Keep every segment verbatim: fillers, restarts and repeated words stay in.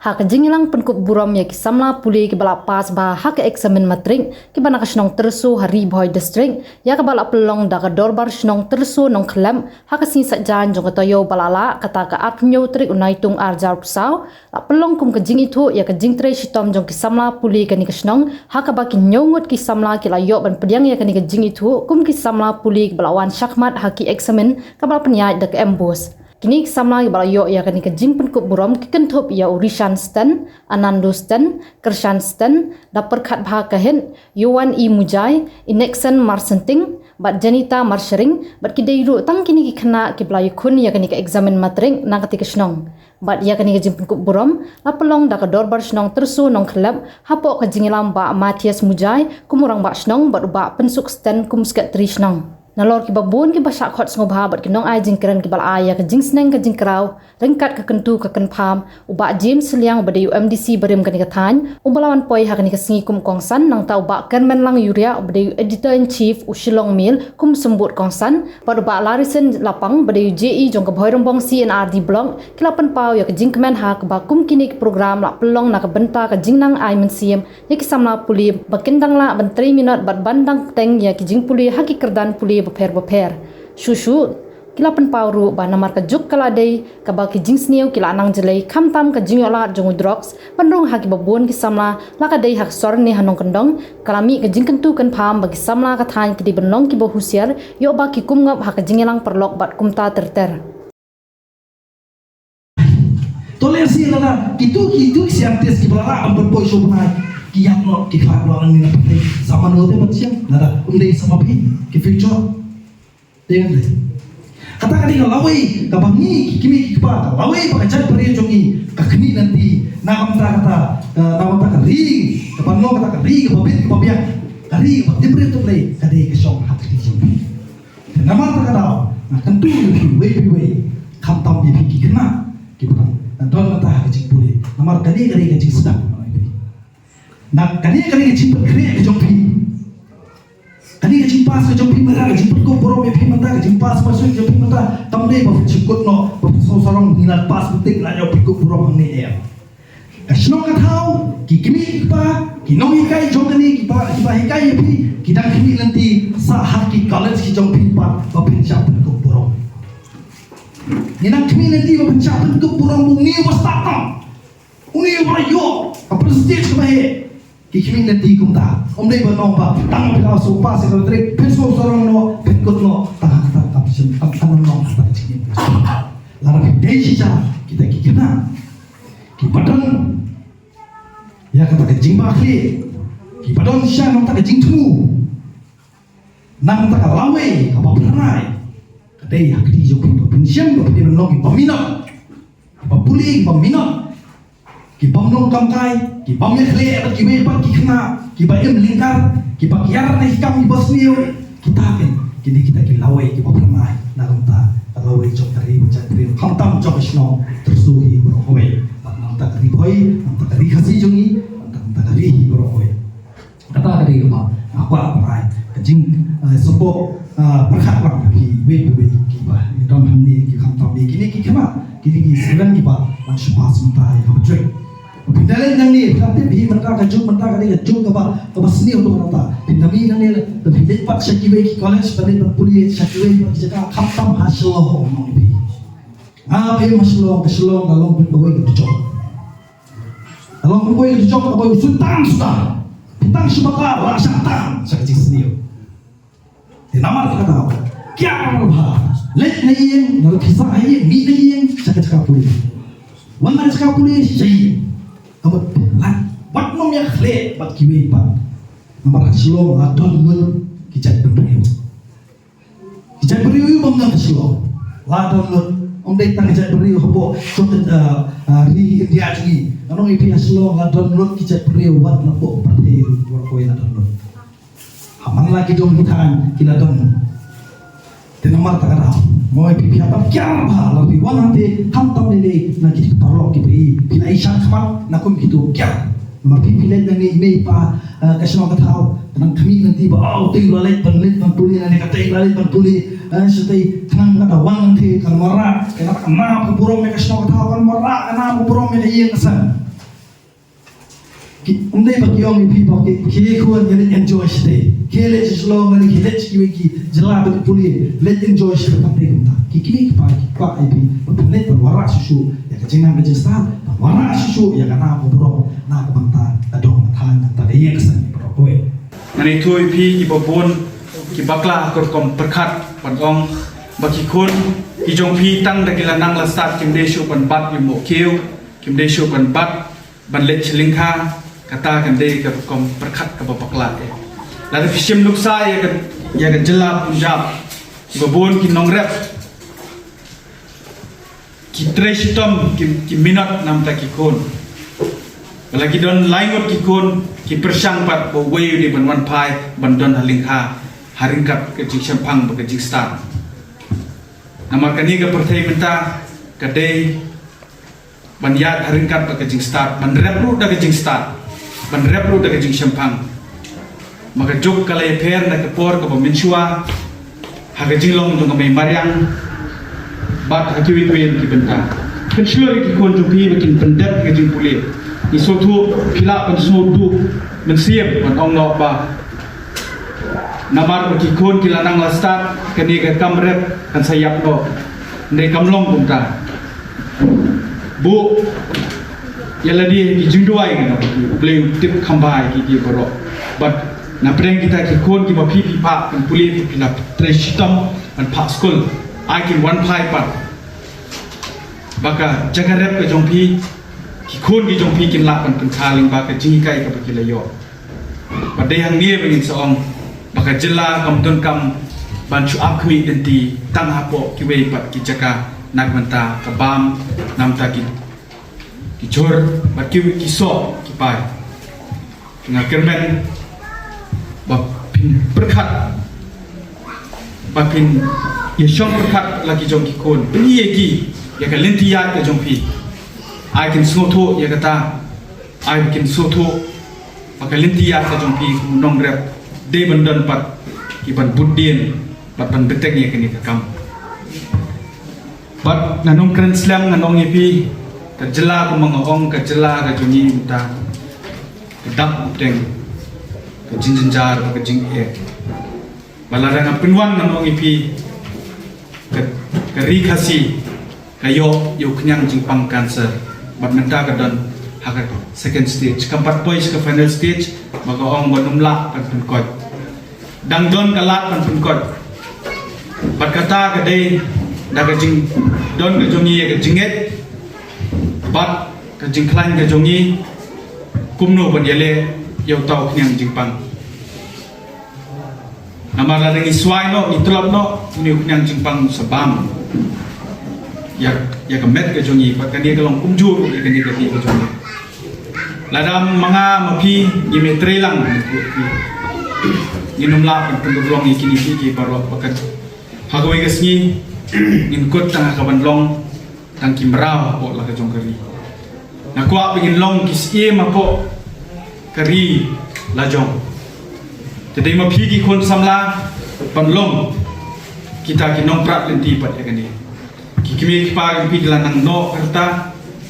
Ha ka jingïalang pynkup burom ïa ki samla pule kiba la pass bha ha ka eksamin matrik kiba na ka shnong Tyrso ha Ri Bhoi District, ïa kaba la pynlong da ka Dorbar Shnong Tyrso Nongkhyllep, ha ka sngi Saitjaiñ jong ka taïew ba la lah, kata ka arphew tarik u Naitung arhajar arphew saw, la pynlong kum ka jingithuh ïa ka jingtrei shitom jong ki samla pule kane ka shnong, ha kaba ki hynñiew ngut ki samla ki la ïoh ban pdiang ïa kane ka jingithuh kum ki samla pule kiba la wan shakhmat ha ki eksamin kaba la pynïaid da ka MBOSE. Kine ki samla kiba la ïoh ïa kane ka jingpynkup burom ki kynthup ïa u Rishan Sten, Anando Sten, Krishan Sten, da pyrkhat bha ka hit, Yowan E Mujai, Ineksen Marsenting, bad Janita Marshering, bad ki dei ruh tang kine ki khynnah kiba la ïakhun ïa kane ka eksamin matrik na katei ka shnong. Bad ïa kane ka jingpynkup burom la pynlong da ka Dorbar Shnong Tyrso Nongkhyllep, hapoh ka jingïalam Bah Matthias Mujai kum u Rangbah Shnong bad u Bah Pynsuk Sten kum u Sekretari Shnong. Nalor kiba bun kiba shah khot sngewbha bad ki nongai jingkren kiba la ai ïa ka jingsneng ka jingkraw ryngkat ka kyntu ka kynpham, u Bah James Sylliang uba dei u MDC barim kane ka thaiñ, uba la wan poi ha kane ka sngi kum u kongsan, nangta u Bah Kyrmenlang Uriah uba dei u Editor in Chief u Shillong Mail kum u symbud kongsan, bad u Bah Larison Lapang uba dei u JE jong ka Bhoirymbong C&RD Block, ki la pynpaw ïa ka jingkmen ha kaba kum kine ki program la pynlong na ka bynta ka jingnang ai mynsiem ïa ki samla pule ba kin dang lah ban trei minot bad ban dang bteng ïa ki jingpule ha ki kyrdan pule bapher bapher. Shuh shuh ki la pynpaw ruh ba namar ka juk ka la dei kaba ki jingsniew ki la nang jlei, khamtam ka jingïoh lad jong u drugs ban rung ha kiba bun ki samla, la ka dei ha ka sor ne ha nongkyndong, ka la mih ka jingkyntu kynpham ba ki samla ka thaiñ ki dei ban long kiba husiar, ïoh ba ki kum ngop ha ka jingïalang paralok bad kumta ter ter. To lehse lada kitu, kitu ki scientist kiba la lah ban pynpoi shuh bnai, ki ïap noh, ki khlad noh nangne na pyrthei. Sa mano te ban shem, lada ym dei sa ma phi ki future. Te ngan dei. Kata ka dei ka lawei kaba ngi ki kmie ki kpa, ka lawei ba ka jaitbynriew jong ngi ka khmih lynti na ka bynta kata, eh, na ka bynta ka ri, kaba long kata ka ri kaba bit kaba biang, ka ri kaba tip briew tip Blei, ka dei ka shong ha ka ri jong ngi. Namar kata ka daw nga kyntu ïa phi uwei pa uwei, khamtam ïa phi ki khynnah kiba dang don mynta ha ka jingpule. Namar kane ka dei ka jingsdang na kane ka dei ka jingpynkhreh ka jong phi. Kane ka jingpass ka jong phi mynta, ka jingpynkup burom ïa phi mynta, ka jingpass matric ka jong phi mynta, kam dei ba phin shu kut noh, ba phin sngew sarong, ngi la pass mynta, ngi la ïoh pynkup burom hangne. Ka shnong ka thaw, ki kmie ki kpa, ki nonghikai jong kane, kiba, kiba hikai ïa phi, ki dang khmih lynti sha ha ki college ki jong phi pat ba phin shah pynkup burom. Ngi dang khmih lynti ba phin shah pynkup burom, une uba stad tam, une uba la ïoh ka prestige kaba heh. Ki khmih lynti kumta. Ym dei ban ong ba tang phi la shu pass ïa ka matric phin shu sarong noh, phin kut noh, tang ha kata ka position, tang ha kata ka jingim. Lada phi dei shisha kita ki khynnah kiba don ïa kata ka jingbakla, kiba don shisha na kata ka jingthmu, na kata ka lawei kaba phyrnai, ka dei ha ka kti jong phi ba phin shem ba phin long kiba minot, kiba pule, kiba minot, kibym long kam kai, kibym ïakhleh bad kiwei pat ki khynnah, kiba im lyngkar, kiba kiar na ki kam kiba sniew. Kita kin, kine kita ki lawei kiba phyrnai na ka bynta ka lawei jong ka ri bad jong ka ri, khamtam jong ka shnong Tyrso hi baroh kawei, bad na ka bynta ka Ri Bhoi, na ka bynta ka ri Khasi jong ngi, na ka bynta ka ri hi baroh kawei. Kata ka dei kaba nga kwah ban ai ka jing, eh, support, eh, pyrkhat lang ïa phi uwei pa uwei kiba don hangne, ki khamtam ïa kine ki khynnah, kine ki student kiba la shu pass mynta ïa ka matric. Phin da leit nangne, phin da tip hi mynta ka juk mynta ka dei ka juk kaba, kaba sniew to mynta. Phin da mih nangne, da phin leit pat sha kiwei ki college, phin leit ban pule sha kiwei pat ki jaka, khamtam ha Shillong, ong ïa phi. Nga ba im ha Shillong, ka Shillong la long pynpawei ka jong. Ka long pynpawei ka jong, ka pynpawei u sultan suda. Phi tang shu bakla, la shah tang sha ka jingsniew. Te namar kata ka daw, kiar bha, leit na ïing, naduh phi sah ha ïing, mih na ïing sha ka jaka pule. Wan na ka jaka pule sha ïing. Ka mut phi lait, wat nym ïakhleh bad kiwei pat. Namar ha Shillong la don lut ki jaitbynriew. Ki jaitbynriew bym don ha Shillong la don lut. Ym dei tang ki jaitbynriew hapoh, eh, eh, ri India jong ngi. Nga ong ïa phi ha Shillong la don lut ki jaitbynriew, wat napoh pyrthei ruh baroh kawei la don lut. Ha man la ki dong ki thaiñ ki la don. Te namar kata ka daw, nga ong ïa phi, phi hap ban kiar bha, lada phi wan hangtei, khamtam lei lei na kito ki paralok kiba ïeit, phi la ïeit shakhmat na kum kito, kiar. Namar phi, phi leit nangne i mei i pa, eh, ka shnong ka thaw, ka nang khmih lynti ba, oh, utei u la leit ban, leit ban pule, nangne katei u la leit ban pule, eh, shatei, khnang kata wan hangtei kan wanrah ka nam ka burom ïa ka shnong ka thaw, kan wanrah ka nam ka burom ïa ka ïing ka sem. Ym dei ba ki ong ïa phi ba ki, ki khun ngi leit enjoy shatei. Ki leit sha Shillong, ngi leit sha kiwei ki jylla ban pule, leit enjoy shatei, kam dei kumta. Ki kmie ki kpa ki kwah ïa phi ba phin leit ban wanrah shuh shuh ïa ka jingnang ka jingstad, ban wanrah shuh shuh ïa ka nam ka burom na ka bynta ka dong ka thaw, na ka bynta ka ïing ka sem baroh kawei. Ngan ïathuh ïa phi kiba bun ki bakla ha ka rukom pyrkhat ban ong ba ki khun ki jong phi tang da ki la nang la stad kim dei shuh ban bat ïa u mohkiew, kim dei shuh ban bat ban leit sha lyngkha, kata kan dei ka rukom pyrkhat kaba bakla eh. Lada phi shim nuksa ïa ka, ïa ka jylla Punjab, kiba bun ki nongrep ki trei shitom, ki, ki minot namar ki khun. Ba la ki don lai ngut ki khun, ki pyrshang pat ba uwei u dei ban wan phai ban don ha lyngkha, ha ryngkat ka jingshemphang bad ka jingstad. Namar kane ka pyrthei mynta ka dei ban ïaid ha ryngkat bad ka jingstad, ban rep ruh da ka jingstad, ban rep ruh da ka jingshemphang. Ma ka juk ka la ïapher na ka por kaba mynshuwa ha ka jinglong jong ka mei mariang bad ha kiwei kiwei ki bynta. Pynshlur ïa ki khun jong phi ba kin pyndep ka jingpule. Ngi sngewthuh phi lah ban sngewthuh mynsiem ban ong noh ba namar ba ki khun ki la nang la stad, kane ka kam rep kan sa ïap noh. Hynrei kam long kumta. Buh ïa lade ki jingduwai ngan ong, U Blei un tip kham bha ïa ki, ki baroh. Bad na pdeng kita ki khun kiba phi phi phah ban pule, phi phi la trei shitom ban phah skul, ai kin wan phai pat. Ba ka jaka rep ka jong phi, ki khun ki jong phi kin lah ban pynkha lyngba ka jinghikai kaba ki la ïoh. Bad dei hangne ba ngin sa ong ba ka jylla kam donkam ban shu ap khmih lynti tang hapoh kiwei pat ki jaka na ka bynta ka bam, na ka bynta ki, ki jhur bad kiwei ki soh ki pai. Nga kyrmen ba phin pyrkhat, ba phin ïashong pyrkhat la ki jong ki khun, phin ïa ki, ïa ka lynti ïaid ka jong phi. Ai kin sngewthuh ïa kata, ai kin sngewthuh ba ka lynti ïaid ka jong phi kum u nongrep dei ban don pat ki ban bud dien bad ban bteng ïa kane ka kam. Bad ngan ym kren slem, ngan ong ïa phi, ka jylla kumba nga ong, ka jylla ka jong ngi mynta ka dap bteng ka jingjynjar bad ka jingeh. Bad lada nga pynwan ngan ong ïa phi, ka, ka ri Khasi ka ïoh ïa u khñiang jingpang cancer. Bad mynta ka don ha ka second stage, kam pat poi sha ka final stage, ba ka ong ba ym lah ban pynkoit. Dang don ka lad ban pynkoit. Bad kata ka dei da ka jingdon ka jong ngi ïa ka jingngeit bad ka jingkhlaiñ ka jong ngi kumno ban ïaleh ïa uta u khñiang jingpang. Namar lada ngi swai noh, ngi tlot noh, une u khñiang jingpang sa bam ïa, ïa ka met ka jong ngi, bad kane ka long kumjuh ruh ïa kane ka ri ka jong ngi. Lada ma nga ma phi ngim trei lang, ngin ym lah ban pynurlong ïa kine ki, ki baroh, ba ka, ha kawei ka sngi ngin kut tang ha ka ban long tang ki mraw hapoh la ka jong ka ri. Nga kwah ba ngin long ki syiem hapoh ka ri la jong. Te dei ma phi ki khun samla ban long kita ki nongprat lynti pat ïa kane. Ki kmie ki kpa jong phi ki la nang noh ka rta,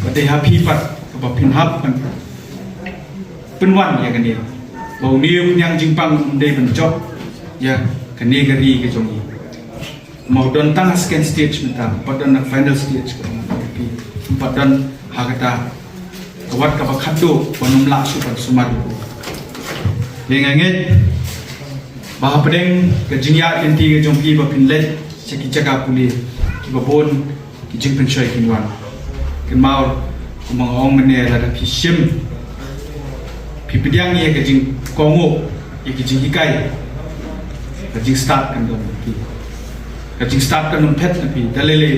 ba dei ha phi pat kaba phin hap ban pynwan ïa kane, ba une u khñiang jingpang un dei ban jop ïa kane ka ri ka jong ngi. Ma u don tang ha second stage mynta, ym pat don ha final stage, ka ong phi, ym pat don ha kata ka wat kaba khatduh ba ym lah shuh ban sumar ïa u. Te nga ngeit ba hapdeng ka jingïaid lynti ka jong phi ba phin leit sha ki jaka pule, kiba bun ki jingpynshoi kin wan. Kynmaw, kumba nga ong mynne, lada phi shim, phi pdiang ïa ka jingkohnguh, ïa ka jinghikai, ka jingstad kan don ha phi. Ka jingstad kan ym phet na phi. Da lei lei,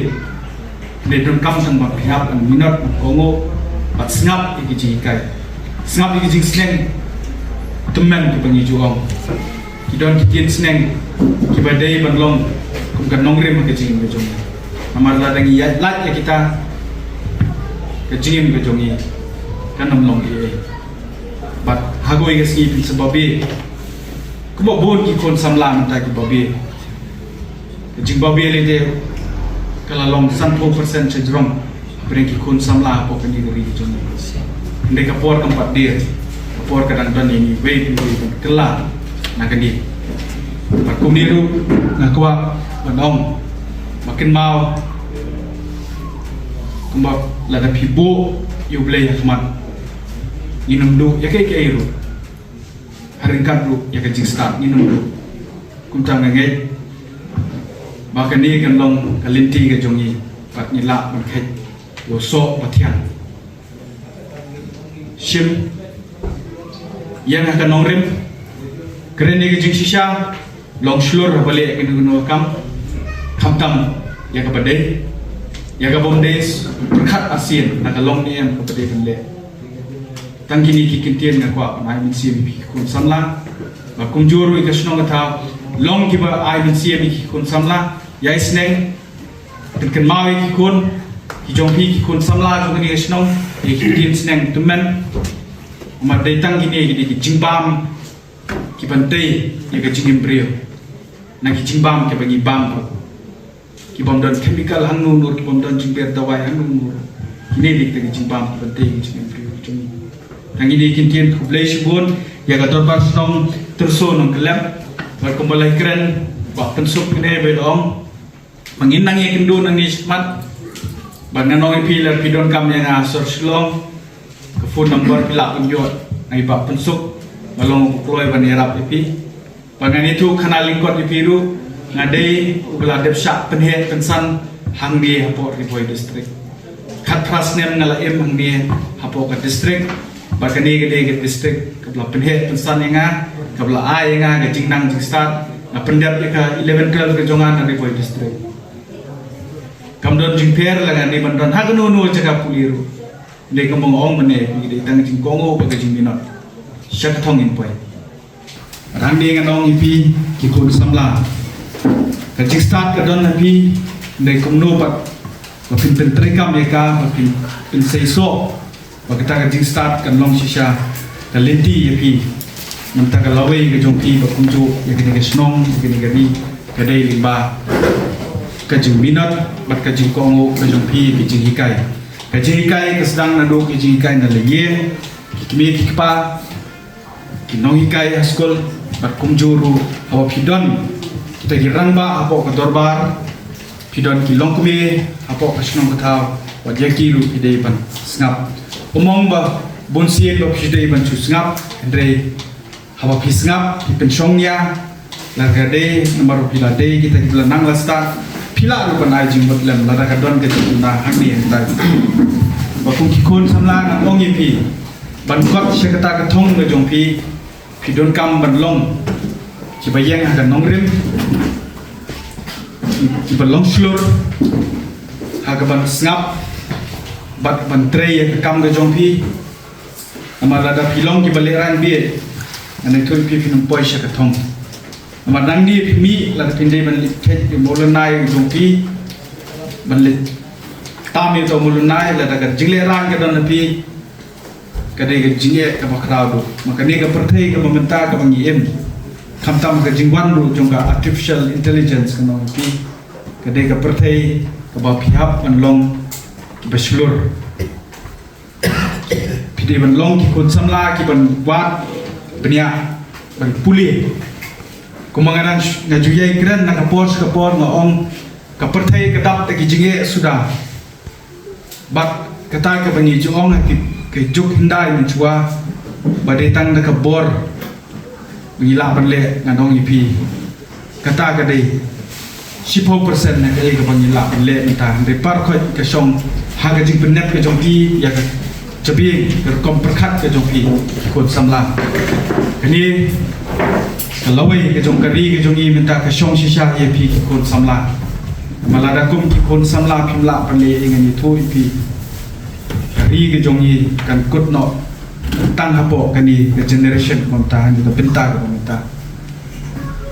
phi donkam tang ba phi hap ban minot, ban kohnguh bad sngap ïa ka jinghikai, sngap ïa ka jingsneng. Tymmen kiba ngi ju ong, ki don ki ktien sneng kiba dei ban long kum ka nongrim ha ka jingim ka jong ngi. Namar lada ngi ïaid lait ïa kita, ka jingim ka jong ngi kan ym long ei ei. Bad ha kawei ka sngi phin sa babe, kumba bun ki khun samla mynta ki babe. Ka jingbabe lei te ka la long sanphew percent shajrong hapdeng ki khun samla hapoh kane ka ri ka jong ngi. Hynrei ka por kam pat dier. por ka dang don ïa ngi wei pa wei ban kylla na kane. Bad kumne ruh nga kwah ban ong ba kynmaw kumba lada phi buh ïa U Blei ha khmat, ngin ym duh ïa kaei kaei ruh. Ha ryngkat ruh ïa ka jingstad ngin ym duh. Kumta nga ngeit ba kane kan long ka lynti ka jong ngi bad ngi lah ban kheit ïa u soh ba thiang. Shim ïeng ha ka nongrim, kren ïa ka jingshisha, long shlur haba leh kano kano ka kam, khamtam ïa kaba dei, ïa kaba ym dei, pyrkhat arsien na ka long ne em kaba dei ban leh. Tang kine ki kyntien nga kwah ban ai mynsiem ïa phi ki khun samla. Ba kumjuh ruh ïa ka shnong ka thaw, long kiba ai mynsiem ïa ki khun samla, ïai sneng, pynkynmaw ïa ki khun ki jong phi ki khun samla jong kane ka shnong ïa ki ktien sneng tymmen. Namar dei tang kine ki dei ki jingbam ki ban tei ïa ka jingim briew na ki jingbam kiba ngi bam ruh, ki bym don chemical hangno hangno, ki bym don jingber dawai hangno hangno. Kine dei kita ki jingbam ki ban tei ïa ka jingim briew jong ngi. Tang kine ki ktien, khublei shibun ïa ka dorbar shnong Tyrso Nongkyllem. Bad kumba la kren Bah Pynsuk kane ba la ong ba ngin nang ïakynduh nangne shakhmat. Bad ngan ong ïa phi, lada phi donkam ïa nga ha sor Shillong, ka phone number phi lah ban ïoh, nga i Bah Pynsuk, nga long uba kloi ban ïarap ïa phi. Bad ngan ïathuh khana lyngkot ïa phi ruh, nga dei uba la dep shah pynheh pynsan hangne hapoh Ri Bhoi District. Khatphra snem nga la im hangne hapoh ka district. Bad kane ka dei ka district kaba la pynheh pynsan ïa nga, kaba la ai ïa nga ka jingnang jingstad. Nga pyndep ïa ka eleven twelve ka jong nga na Ri Bhoi District. Kam don jingpher lada nga dei ban don ha kano kano jaka pule ruh. Dei kumba nga ong mynne, ngi dei tang ka jingkohnguh bad ka jingminot sha ka thong ngin poi. Hangne ngan ong ïa phi ki khun samla, ka jingstad ka don ha phi, dei kumno pat ba phin pyntreikam ïa ka, ba phin pynseisoh ba kata ka jingstad kan long shisha ka lynti ïa phi. Namar ka lawei ka jong phi ba kumjuh ïa kane ka shnong, ïa kane ka ri, ka dei lyngba ka jingminot bad ka jingkohnguh ka jong phi, ka jinghikai. Ka jinghikai ka sdang naduh ka jinghikai na la ïing, ki kmie ki kpa, ki nonghikai ha skul, bad kumjuh ruh haba phi don kita ki rangbah hapoh ka dorbar, phi don ki longkmie hapoh ka shnong ka thaw, wat ïa ki ruh phi dei ban sngap. Ym ong ba bunsien ba phi dei ban shu sngap, hynrei haba phi sngap, phi pynshong ïa, lada ka dei namar ba phi la dei kita kiba la nang la stad, phi lah ruh ban ai jingmut lem lada ka don ka jingduna hangne hangtai. Ba kum ki khun samla ngan ong ïa phi, ban kot sha kata ka thong ka jong phi, phi donkam ban long kiba ïeng ha ka nongrim, kiba long shlur ha ka ban sngap bad ban trei ïa ka kam ka jong phi. Namar lada phi long kiba lehraiñ bieit, ngan ïathuh ïa phi, phin ym poi sha ka thong. Namar nangne phi mih, lada phin dei ban leit kheit ïa u mawlynnai u jong phi, ban leit tam ïa uta u mawlynnai, lada ka jinglehraiñ ka don ha phi, ka dei ka jingeh kaba khraw duh. Ma kane ka pyrthei kaba mynta kaba ngi im, khamtam ka jingwan ruh jong ka artificial intelligence, ka nong phi, ka dei ka pyrthei kaba phi hap ban long kiba shlur. Phi dei ban long ki khun samla kiban wad bniah, ban pule. Kumba nga dang sh-, nga ju ïai kren na ka por sha ka por, nga ong ka pyrthei ka dap da ki jingeh suda. Bad kata kaba ngi ju ong ha ki, ki juk hyndai mynshuwa, ba dei tang da ka bor ba ngi lah ban leh, ngan ong ïa phi, kata ka dei shiphew percent na kaei kaba ngi lah ban leh mynta. Hynrei baroh khoit ka shong ha ka jingpynneh ka jong phi ïa ka jabieng, ka rukom pyrkhat ka jong phi, ki khun samla. Kane ka lawei ka jong ka ri ka jong ngi mynta ka shong shisha ïa phi ki khun samla. Ma lada kum ki khun samla phim lah ban leh, ngan ïathuh ïa phi, ka ri ka jong ngi kan kut noh tang hapoh kane ka generation kaba mynta, kane ka bynta kaba mynta.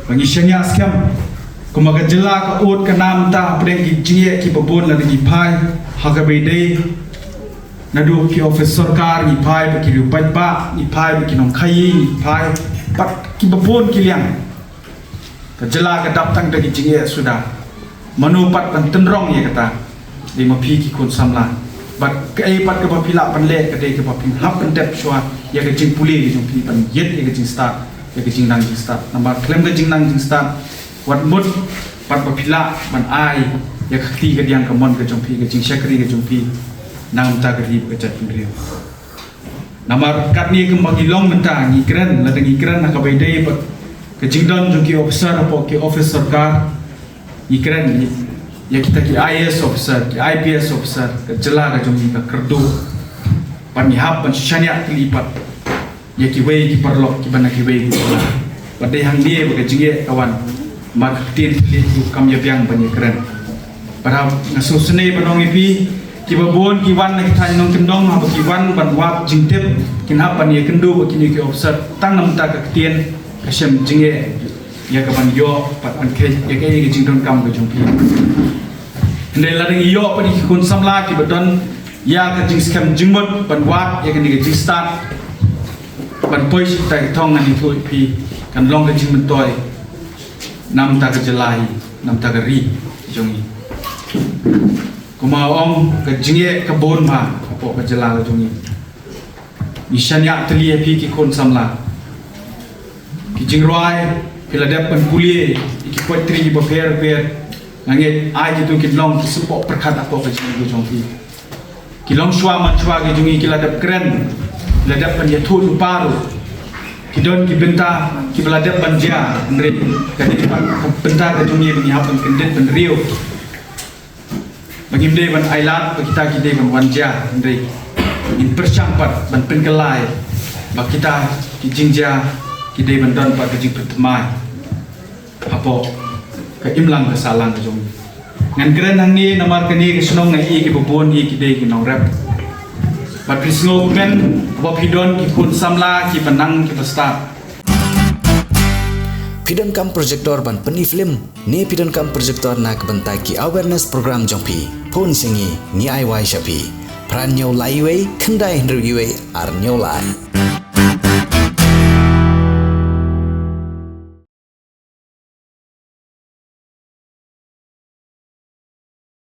Ba ngi shaniah skhem, kumba ka jylla ka ud ka nam mynta hapdeng ki jingeh kiba bun, lada ngi phai ha kaba ïadei naduh ki ophis sorkar, ngi phai bad ki riew paidbah, ngi phai bad ki nongkhaii, ngi phai bad kiba bun ki liang. Ka jylla ka dap tang da ki jingeh suda. Mano pat ban tynrong ïa kata? Dei ma phi ki khun samla. Bad kaei pat kaba phi lah ban leh ka dei kaba phin hap ban dep shuwa ïa ka jingpule ka jong phi, ban ïeit ïa ka jingstad, ïa ka jingnang jingstad. Namar khlem ka jingnang jingstad wat mut pat ba phi lah ban ai ïa ka kti ka diang ka mon ka jong phi, ka jingshakri ka jong phi na ka bynta ka ri bad ka jaitbynriew. Namar katne kumba ngi long mynta, ngi kren, lada ngi kren ha kaba ïadei bad ka jingdon jong ki officer hapoh ki office sorkar, ngi kren ïa kita ki I A S officer, ki I P S officer, ka jylla ka jong ngi ka kyrduh. Bad ngi hap ban shaniah tylli pat ïa kiwei ki paralok kiba na kiwei ki jylla. Bad dei hangne ba ka jingeh ka wan, namar ka ktien thylliej ruh kam ïa biang ban ïa kren. Bad haba nga sngewsynei ban ong ïa phi, kiba bun ki wan na ki thaiñ nongkyndong, haba ki wan ban wad jingtip, kin hap ban ïa kynduh bad kine ki officer tang na bynta ka ktien, ka shem jingeh ïa ka ban ïoh bad ban kheit ïa kaei ka jingdonkam ka jong phi. Hynrei lada ngi ïoh pat ïa ki khun samla kiba don ïa ka jingskhem jingmut ban wad ïa kane ka jingstad, ban poi sha kita ki thong, ngan ïathuh ïa phi, kan long ka jingmyntoi na bynta ka jylla hi, na bynta ka ri jong ngi. Kumba ong, ka jingeh ka bun bha hapoh ka jylla ka jong ngi. Ngi shaniah tylli ïa phi ki khun samla. Ki jingrwai phi la dep ban pule ïa ki poetry kiba pher pher. Nga ngeit ai kito kin long ki symboh pyrkhat hapoh ka jingim ka jong phi. Ki longshuwa manshuwa ki jong ngi ki la dep kren, ki la dep ban ïathuh lypa ruh. Ki don ki bynta kiba la dep ban jia, hynrei ka dei pat ka bynta ka jong ngi ba ngi hap ban kyndit ban riew. Ba ngim dei ban ailad ba kita ki dei ban wan jia, hynrei ngin pyrshang pat ban pynkylla ba kita ki jingjia ki dei ban don pat ka jingpynthymmai hapoh ka imlang ka sahlang ka jong ngi. Ngan kren hangne namar kane ka shnong nga ïohi kiba bun hi ki dei ki nongrep. Bad phi sngewkmen ba phi don ki khun samla kiba nang kiba stad. Phi donkam projector ban pyni film ne phi donkam projector na ka bynta ki awareness program jong phi? Phone sha ngi, ngi ai wai sha phi. Phra hynñiew lai uwei, khyndai hynriew uwei, ar hynñiew lai.